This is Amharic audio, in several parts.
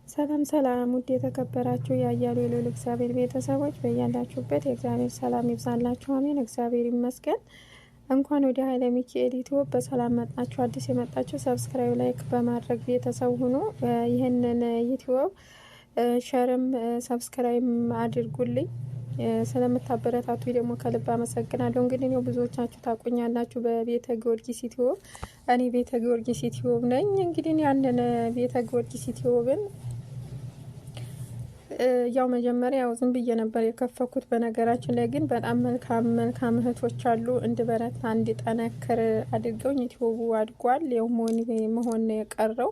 ሰላም ሰላም ውድ የተከበራችሁ የአያሌው የልዑል እግዚአብሔር ቤተሰቦች፣ በያላችሁበት የእግዚአብሔር ሰላም ይብዛላችሁ። አሜን። እግዚአብሔር ይመስገን። እንኳን ወደ ኃይለ ሚካኤል ዩቲዩብ በሰላም መጣችሁ። አዲስ የመጣችሁ subscribe፣ like በማድረግ ቤተሰብ ሁኑ። ይህንን ዩቲዩብ share ም subscribe አድርጉልኝ። ስለምታበረታቱ ደግሞ ከልብ አመሰግናለሁ። እንግዲህ ነው ብዙዎቻችሁ ታቆኛላችሁ በቤተ ጊዮርጊስ ዩቲዩብ። እኔ ቤተ ጊዮርጊስ ዩቲዩብ ነኝ። እንግዲህ ያንን ቤተ ጊዮርጊስ ዩቲዩብን ያው መጀመሪያ ያው ዝም ብዬ ነበር የከፈኩት። በነገራችን ላይ ግን በጣም መልካም መልካም እህቶች አሉ፣ እንድበረታ እንድጠነክር አድርገውኝ ዩቲዩቡ አድጓል። ያው መሆን ነው የቀረው።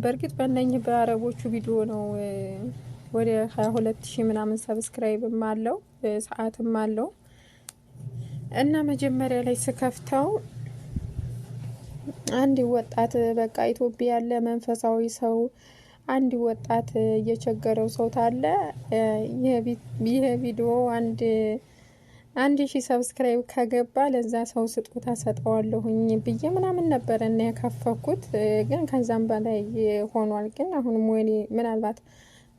በእርግጥ በእነኝህ በአረቦቹ ቪዲዮ ነው ወደ 22,000 ምናምን subscribe ም አለው፣ ሰዓትም አለው። እና መጀመሪያ ላይ ስከፍተው አንድ ወጣት፣ በቃ ኢትዮጵያ ያለ መንፈሳዊ ሰው፣ አንድ ወጣት እየቸገረው ሰው ታለ ይህ ቪዲዮ 1,000 subscribe ከገባ ለዛ ሰው ስጦታ ሰጠዋለሁኝ ብዬ ምናምን ነበረ እና የከፈኩት፣ ግን ከዛም በላይ ሆኗል። ግን አሁንም ወይኔ ምናልባት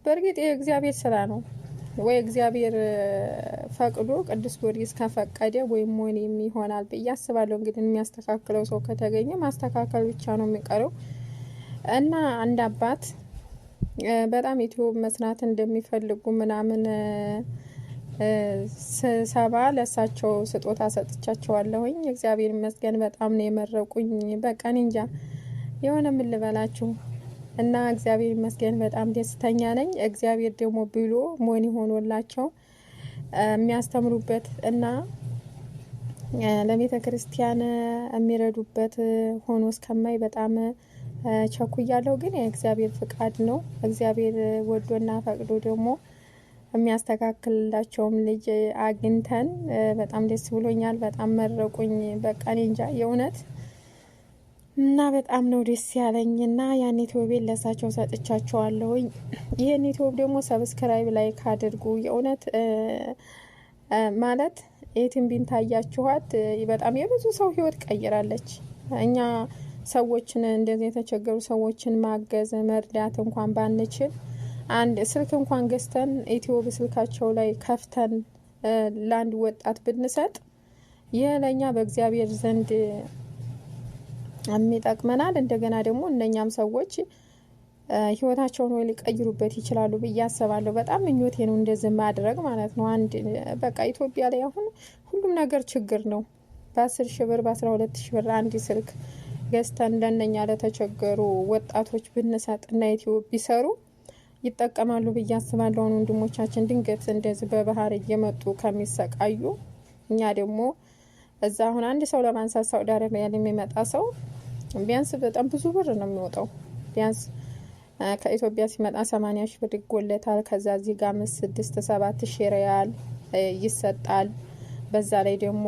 በእርግጥ የእግዚአብሔር ስራ ነው፣ ወይ እግዚአብሔር ፈቅዶ ቅዱስ ጊዮርጊስ ከፈቀደ ወይም ወይኔም ይሆናል ብዬ አስባለሁ። እንግዲህ የሚያስተካክለው ሰው ከተገኘ ማስተካከል ብቻ ነው የሚቀረው። እና አንድ አባት በጣም ዩቲዩብ መስራት እንደሚፈልጉ ምናምን ስሰባ ለሳቸው ስጦታ ሰጥቻቸዋለሁኝ። እግዚአብሔር ይመስገን በጣም ነው የመረቁኝ። በቃ እኔ እንጃ የሆነ ምን ልበላችሁ፣ እና እግዚአብሔር ይመስገን በጣም ደስተኛ ነኝ። እግዚአብሔር ደግሞ ብሎ money ሆኖላቸው የሚያስተምሩበት እና ለቤተ ክርስቲያን የሚረዱበት ሆኖ እስከማይ በጣም ቸኩያለሁ። ግን የእግዚአብሔር ፍቃድ ነው። እግዚአብሔር ወዶና ፈቅዶ ደግሞ የሚያስተካክልላቸውም ልጅ አግኝተን በጣም ደስ ብሎኛል። በጣም መረቁኝ። በቃ እኔ እንጃ የእውነት፣ እና በጣም ነው ደስ ያለኝ። እና ያን ዩቲዩብ ለሳቸው ሰጥቻቸዋለሁኝ። ይህን ዩቲዩብ ደግሞ subscribe፣ like አድርጉ። የእውነት ማለት የትንቢን ታያችኋት በጣም የብዙ ሰው ህይወት ቀይራለች። እኛ ሰዎችን፣ እንደዚህ የተቸገሩ ሰዎችን ማገዝ መርዳት እንኳን ባንችል፣ አንድ ስልክ እንኳን ገዝተን ዩቲዩብ ስልካቸው ላይ ከፍተን ለአንድ ወጣት ብንሰጥ ይህ ለእኛ በእግዚአብሔር ዘንድ የሚጠቅመናል። እንደገና ደግሞ እነኛም ሰዎች ህይወታቸውን ወይ ሊቀይሩበት ይችላሉ ብዬ አስባለሁ። በጣም ምኞቴ ነው እንደዚህ ማድረግ ማለት ነው። አንድ በቃ ኢትዮጵያ ላይ አሁን ሁሉም ነገር ችግር ነው። በ10,000 ብር፣ በ12,000 ብር አንድ ስልክ ገዝተን ለእነኛ ለተቸገሩ ወጣቶች ብንሰጥ እና ዩቲዩብ ቢሰሩ ይጠቀማሉ ብዬ አስባለሁ። አሁን ወንድሞቻችን ድንገት እንደዚህ በባህር እየመጡ ከሚሰቃዩ፣ እኛ ደግሞ እዛ አሁን አንድ ሰው ለማንሳት ሳውዲ አረቢያ የሚመጣ ሰው ቢያንስ በጣም ብዙ ብር ነው የሚወጣው። ቢያንስ ከኢትዮጵያ ሲመጣ 80,000 ብር ይጎለታል። ከዛ እዚህ ጋር 5፣ 6፣ 7 ሺህ ሪያል ይሰጣል። በዛ ላይ ደግሞ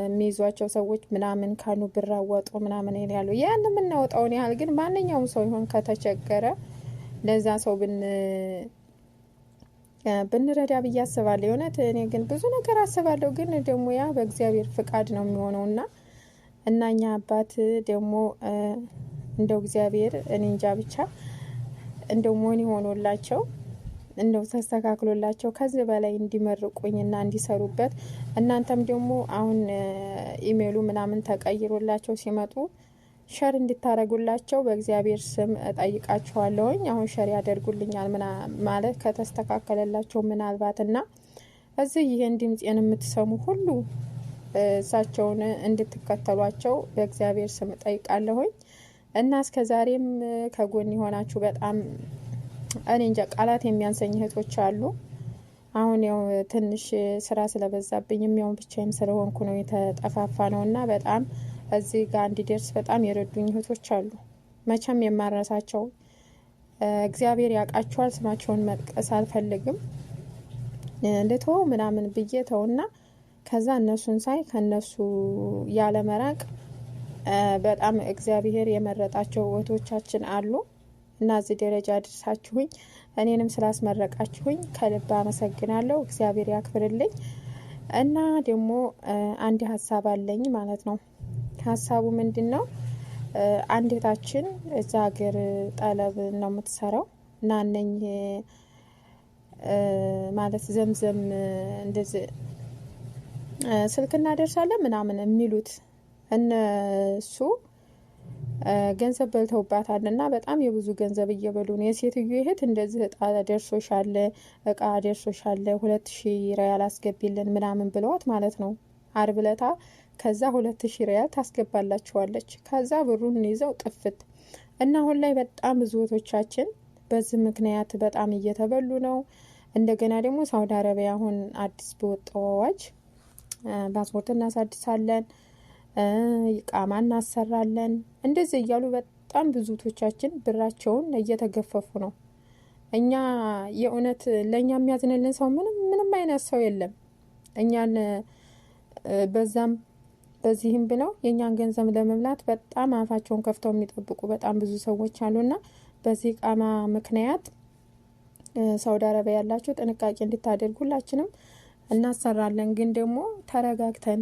የሚይዟቸው ሰዎች ምናምን ካሉ ብር አወጡ ምናምን ያሉ፣ ያን የምናወጣውን ያህል ግን ማንኛውም ሰው ይሆን ከተቸገረ ለዛ ሰው ብንረዳ ብዬ አስባለሁ። የእውነት እኔ ግን ብዙ ነገር አስባለሁ፣ ግን ደግሞ ያ በእግዚአብሔር ፍቃድ ነው የሚሆነው። እና እኛ አባት ደግሞ እንደው እግዚአብሔር እኔ እንጃ ብቻ እንደው money ሆኖላቸው፣ እንደው ተስተካክሎላቸው ከዚህ በላይ እንዲመርቁኝና እንዲሰሩበት፣ እናንተም ደግሞ አሁን ኢሜሉ ምናምን ተቀይሮላቸው ሲመጡ share እንድታረጉላቸው በእግዚአብሔር ስም እጠይቃችኋለሁኝ። አሁን share ያደርጉልኛል ማለት ከተስተካከለላቸው ምናልባት፣ እና እዚህ ይህን ድምፄን የምትሰሙ ሁሉ እሳቸውን እንድትከተሏቸው በእግዚአብሔር ስም እጠይቃለሁኝ። እና እስከ ዛሬም ከጎን የሆናችሁ በጣም እኔ እንጃ ቃላት የሚያንሰኝ እህቶች አሉ። አሁን ያው ትንሽ ስራ ስለበዛብኝም ያው ብቻዬም ስለሆንኩ ነው የተጠፋፋ ነው። እና በጣም እዚህ ጋር እንዲደርስ በጣም የረዱኝ እህቶች አሉ። መቼም የማረሳቸው፣ እግዚአብሔር ያውቃቸዋል። ስማቸውን መጥቀስ አልፈልግም። ልተወው ምናምን ብዬ ተውና ከዛ እነሱን ሳይ ከነሱ ያለ መራቅ በጣም እግዚአብሔር የመረጣቸው እህቶቻችን አሉ። እና እዚህ ደረጃ አድርሳችሁኝ እኔንም ስላስመረቃችሁኝ ከልብ አመሰግናለሁ። እግዚአብሔር ያክብርልኝ። እና ደግሞ አንድ ሀሳብ አለኝ ማለት ነው። ሀሳቡ ምንድን ነው? አንድ እህታችን እዛ ሀገር ጠለብ ነው የምትሰራው። እና እነኝህ ማለት ዘምዘም እንደዚህ ስልክ እናደርሳለን ምናምን የሚሉት እነሱ ገንዘብ በልተውባታል እና በጣም የብዙ ገንዘብ እየበሉ ነው። የሴትዮ እህት እንደዚህ እጣ ደርሶሻል፣ እቃ ደርሶሻል፣ 2000 ሪያል አስገቢልን ምናምን ብለዋት ማለት ነው አርብ ለታ። ከዛ 2000 ሪያል ታስገባላችኋለች። ከዛ ብሩን ይዘው ጥፍት። እና አሁን ላይ በጣም ብዙ እህቶቻችን በዚህ ምክንያት በጣም እየተበሉ ነው። እንደገና ደግሞ ሳውዲ አረቢያ አሁን አዲስ በወጣው አዋጅ ፓስፖርት እናሳድሳለን፣ إقامة እናሰራለን እንደዚህ እያሉ በጣም ብዙ እህቶቻችን ብራቸውን እየተገፈፉ ነው። እኛ የእውነት ለእኛ የሚያዝንልን ሰው ምንም ምንም አይነት ሰው የለም። እኛን በዛም በዚህም ብለው የእኛን ገንዘብ ለመብላት በጣም አፋቸውን ከፍተው የሚጠብቁ በጣም ብዙ ሰዎች አሉና በዚህ إقامة ምክንያት ሳውዲ አረቢያ ያላችሁ ጥንቃቄ እንድታደርጉ ሁላችንም እናሰራለን። ግን ደግሞ ተረጋግተን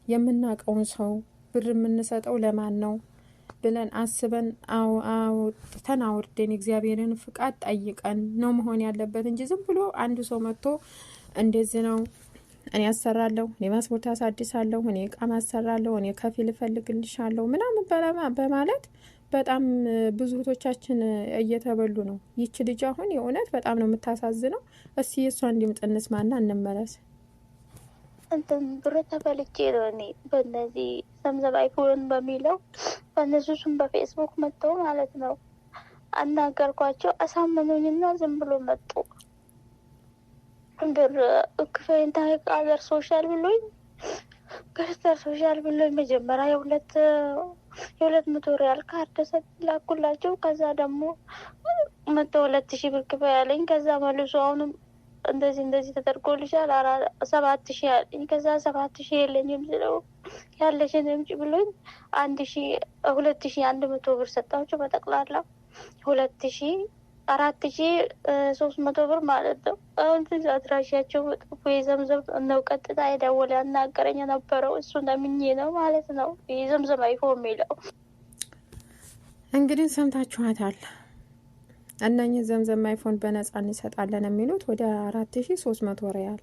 የምናውቀውን ሰው ብር የምንሰጠው ለማን ነው ብለን አስበን አውጥተን አውርደን እግዚአብሔርን ፍቃድ ጠይቀን ነው መሆን ያለበት እንጂ ዝም ብሎ አንዱ ሰው መጥቶ እንደዚህ ነው፣ እኔ አሰራለሁ፣ እኔ ፓስፖርት አሳድሳለሁ፣ እኔ إقامة አሰራለሁ፣ እኔ كفيل እፈልግልሻለሁ ምናምን በማለት በጣም ብዙ እህቶቻችን እየተበሉ ነው። ይቺ ልጅ አሁን የእውነት በጣም ነው የምታሳዝነው። እስቲ የእሷን ድምፅ እንስማና እንመለስ። እንትን ብር ተበልቼ ነው እኔ በእነዚህ ዘምዘም አይፎን በሚለው በእነሱ ስም በፌስቡክ መጥተው ማለት ነው አናገርኳቸው። አሳመኑኝና ዝም ብሎ መጡ። ብር ክፈይን ታይቃ ደርሶሻል ብሎኝ ደርሶሻል ብሎኝ መጀመሪያ የ200 ሪያል ካርድ ላኩላቸው። ከዛ ደግሞ 102,000 ብር ክፈይ አለኝ። ከዛ መልሶ አሁንም እንደዚህ እንደዚህ ተደርጎልሻል 7,000 አለኝ። ከዛ 7,000 የለኝም ስለው ያለሽን እምጪ ብሎኝ 1,000 2,100 ብር ሰጣቸው። በጠቅላላ 2,000 4,300 ብር ማለት ነው። አሁን አድራሻቸው መጥፎ የዘምዘም ነው። ቀጥታ የደወለ ያናገረኝ የነበረው እሱ ለምኜ ነው ማለት ነው። የዘምዘም አይፎን የሚለው እንግዲህ ሰምታችኋታል። እነኚህ ዘምዘም አይፎን በነጻ እንሰጣለን የሚሉት ወደ 4300 ሪያል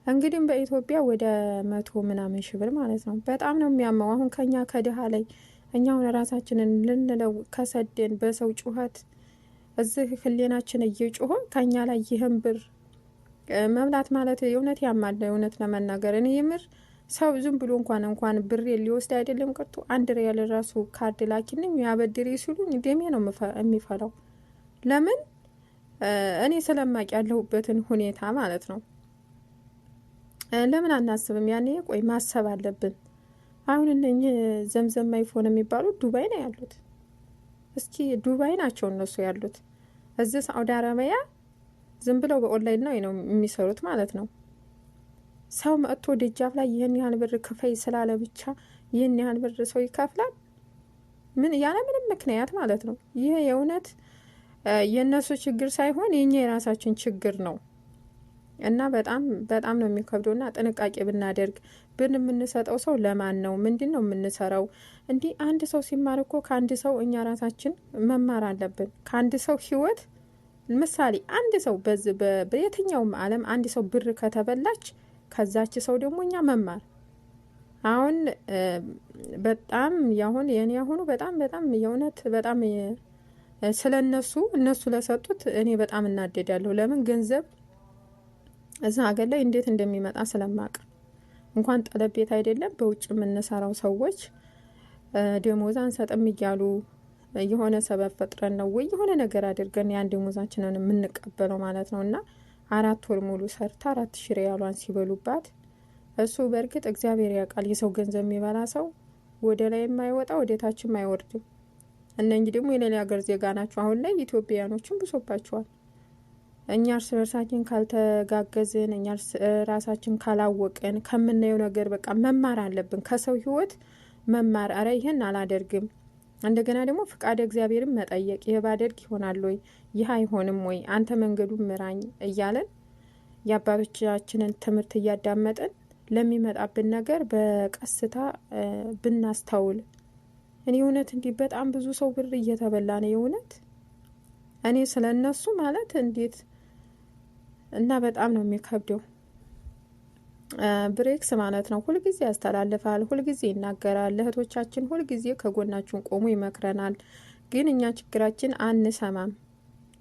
እንግዲህ በኢትዮጵያ ወደ 100 ምናምን ሺህ ብር ማለት ነው። በጣም ነው የሚያመው። አሁን ከኛ ከድሃ ላይ እኛ አሁን ራሳችንን ልንለው ከሰደን በሰው ጩኸት እዚህ ህሌናችን እየጮኸ ከኛ ላይ ይህን ብር መብላት ማለት የእውነት ያማል። እውነት ለመናገር እኔ የምር ሰው ዝም ብሎ እንኳን ብር ሊወስድ አይደለም ቀርቶ 1 ሪያል ራሱ ካርድ ላኪልኝ ያበድሬ ሲሉኝ ደሜ ነው የሚፈላው። ለምን እኔ ስለማቅ ያለሁበትን ሁኔታ ማለት ነው። ለምን አናስብም? ያኔ ቆይ ማሰብ አለብን። አሁን እነኚህ ዘምዘም አይፎን የሚባሉት ዱባይ ነው ያሉት። እስኪ ዱባይ ናቸው እነሱ ያሉት። እዚህ ሳውዲ አረቢያ ዝም ብለው በኦንላይን ነው የሚሰሩት ማለት ነው። ሰው መጥቶ ደጃፍ ላይ ይህን ያህል ብር ክፈይ ስላለ ብቻ ይህን ያህል ብር ሰው ይከፍላል? ምን ያለ ምንም ምክንያት ማለት ነው። ይህ የእውነት የእነሱ ችግር ሳይሆን የኛ የራሳችን ችግር ነው። እና በጣም በጣም ነው የሚከብደው። እና ጥንቃቄ ብናደርግ ብር የምንሰጠው ሰው ለማን ነው? ምንድን ነው የምንሰራው? እንዲህ አንድ ሰው ሲማር እኮ ከአንድ ሰው እኛ ራሳችን መማር አለብን። ከአንድ ሰው ህይወት ምሳሌ አንድ ሰው በዚህ በየትኛውም ዓለም አንድ ሰው ብር ከተበላች ከዛች ሰው ደግሞ እኛ መማር አሁን በጣም ያሁን የኔ አሁኑ በጣም በጣም የእውነት በጣም ስለነሱ እነሱ ለሰጡት እኔ በጣም እናደዳለሁ። ለምን ገንዘብ እዛ ሀገር ላይ እንዴት እንደሚመጣ ስለማቅ እንኳን ጠለብ ቤት አይደለም በውጭ የምንሰራው ሰዎች ደሞዝ አንሰጥም እያሉ የሆነ ሰበብ ፈጥረን ነው ወይ የሆነ ነገር አድርገን ያን ደሞዛችንን የምንቀበለው ማለት ነው። እና 4 ወር ሙሉ ሰርታ 4000 ሪያሏን ሲበሉባት እሱ በእርግጥ እግዚአብሔር ያውቃል። የሰው ገንዘብ የሚበላ ሰው ወደ ላይ የማይወጣ ወደ ታችም አይወርድም። እነኚህ ደግሞ የሌላ ሀገር ዜጋ ናቸው። አሁን ላይ ኢትዮጵያውያኖችም ብሶባቸዋል። እኛ እርስ በርሳችን ካልተጋገዝን፣ እኛ ራሳችን ካላወቅን ከምናየው ነገር በቃ መማር አለብን። ከሰው ህይወት መማር፣ አረ ይህን አላደርግም። እንደገና ደግሞ ፍቃደ እግዚአብሔርን መጠየቅ፣ ይህ ባደርግ ይሆናል ወይ፣ ይህ አይሆንም ወይ፣ አንተ መንገዱን ምራኝ እያለን የአባቶቻችንን ትምህርት እያዳመጥን ለሚመጣብን ነገር በቀስታ ብናስተውል። እኔ እውነት እንዲህ በጣም ብዙ ሰው ብር እየተበላ ነው የእውነት። እኔ ስለ እነሱ ማለት እንዴት እና በጣም ነው የሚከብደው። ብሬክስ ማለት ነው ሁልጊዜ ያስተላልፋል፣ ሁልጊዜ ይናገራል። ለእህቶቻችን ሁልጊዜ ከጎናችን ቆሞ ይመክረናል። ግን እኛ ችግራችን አንሰማም።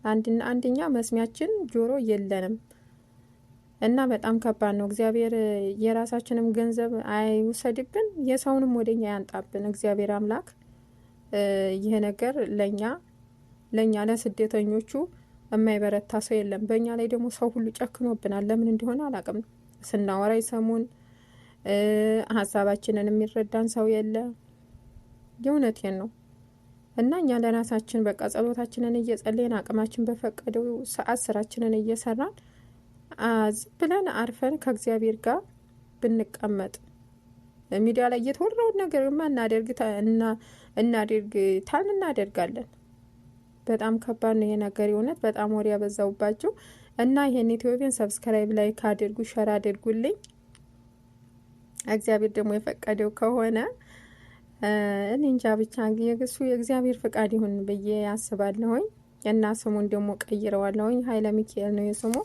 አንድና አንደኛ መስሚያችን ጆሮ የለንም እና በጣም ከባድ ነው። እግዚአብሔር የራሳችንም ገንዘብ አይውሰድብን፣ የሰውንም ወደኛ ያንጣብን። እግዚአብሔር አምላክ ይህ ነገር ለኛ ለስደተኞቹ የማይበረታ ሰው የለም። በእኛ ላይ ደግሞ ሰው ሁሉ ጨክኖብናል። ለምን እንደሆነ አላቅም። ስናወራ ይሰሙን፣ ሀሳባችንን የሚረዳን ሰው የለ። የእውነቴን ነው። እና እኛ ለራሳችን በቃ ጸሎታችንን እየጸለይን አቅማችን በፈቀደው ሰዓት ስራችንን እየሰራን ዝም ብለን አርፈን ከእግዚአብሔር ጋር ብንቀመጥ፣ ሚዲያ ላይ እየተወራውን ነገር እናደርግ እናደርግ ታል እናደርጋለን። በጣም ከባድ ነው ይሄ ነገር፣ የእውነት በጣም ወሬ ያበዛውባችሁ። እና ይሄን ኢትዮጵያን subscribe፣ like አድርጉ፣ share አድርጉልኝ። እግዚአብሔር ደግሞ የፈቀደው ከሆነ እኔ እንጃ፣ ብቻ የእሱ የእግዚአብሔር ፍቃድ ይሁን ብዬ አስባለሁኝ። እና ስሙን ደግሞ ቀይረዋለሁኝ። ኃይለ ሚካኤል ነው የስሙ።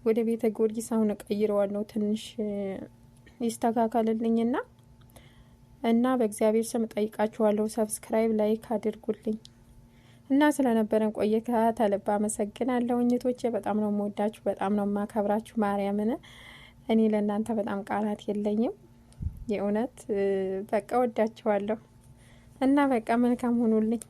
ወደ ቤተ ጊዮርጊስ አሁን ቀይረዋለሁ፣ ትንሽ ይስተካከልልኝና። እና በእግዚአብሔር ስም ጠይቃችኋለሁ፣ subscribe፣ like አድርጉልኝ። እና ስለነበረን ቆይታ ከልብ አመሰግናለሁ። እህቶቼ በጣም ነው የምወዳችሁ፣ በጣም ነው የማከብራችሁ። ማርያምን እኔ ለእናንተ በጣም ቃላት የለኝም። የእውነት በቃ ወዳችኋለሁ እና በቃ መልካም ሆኑልኝ።